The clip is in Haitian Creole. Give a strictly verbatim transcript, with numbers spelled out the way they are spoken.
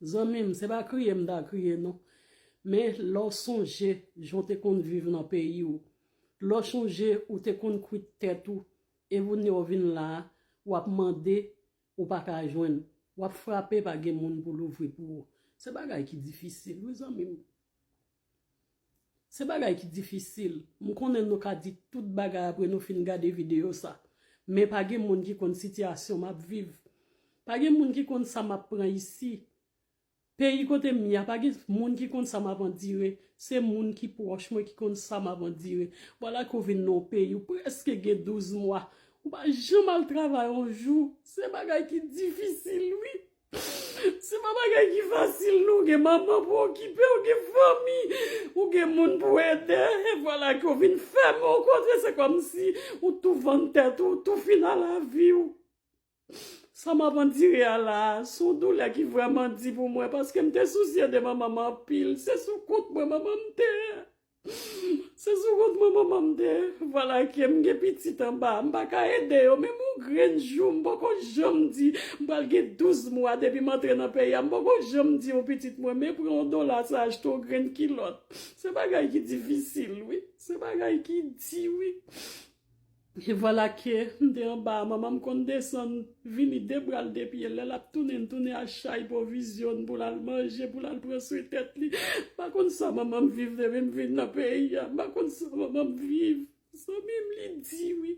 Zanmi m, se pa kriye m ta kriye non. Men lè w sonje jan w te konn viv nan peyi w, lè w sonje ou te konn kwit tèt ou, e kounye a w vin la a, w ap mande, ou pa ka jwenn. W ap frape, pa gen moun pou louvri pou ou. Se bagay ki difisil, wi, zanmi m. Se bagay ki difisil. M konnen nou ka di tout bagay apre nou fin gade videyo sa. Men pa gen moun ki konn sitiyasyon m ap viv. Pa gen moun ki konn sa m ap pran isi. Peyi kote m ye a, pa gen moun ki konn sa m ap andire. Se moun ki pwòch mwen ki konn sa m ap andire. Vwala ke w vin nan yon peyi, ou prèske gen douz mwa. Ou pa janm al travay yon jou. Se bagay ki difisil, wi. Se pa bagay ki fasil, non. Ou gen manman pou okipe, ou gen fanmi, ou gen moun pou ede. E vwala ke w vin fèmen yon kote, se kòmsi ou tou vann tèt ou, ou tou fin a lavi w. Sa m ap andire a la a, se yon doulè ki vrèman di pou mwen, paske m te sousye de manman m anpil. Se sou kont mwen manman m te ye. Se sou kont mwen manman m te ye. Vwala ke m gen pitit anba, m pa ka ede yo, menm yon grenn jou, m poko janm di, m pral gen douz mwa depi m antre nan peyi a, m poko janm di yon pitit mwen, men pran yon dola sa achte yon grenn kilòt. Se bagay ki difisil, wi. Se bagay ki di, wi. E vwala ke m te anba a, manman m konn desann, vini de bra l de pye l. Lè l ap tounen, l tounen ak chay pwovizyon pou l al manje, pou l al pran swen tèt li. M pa konn sa manman m viv depi m vin nan peyi a. M pa konn sa manman m viv. Zanmi m, li di wi.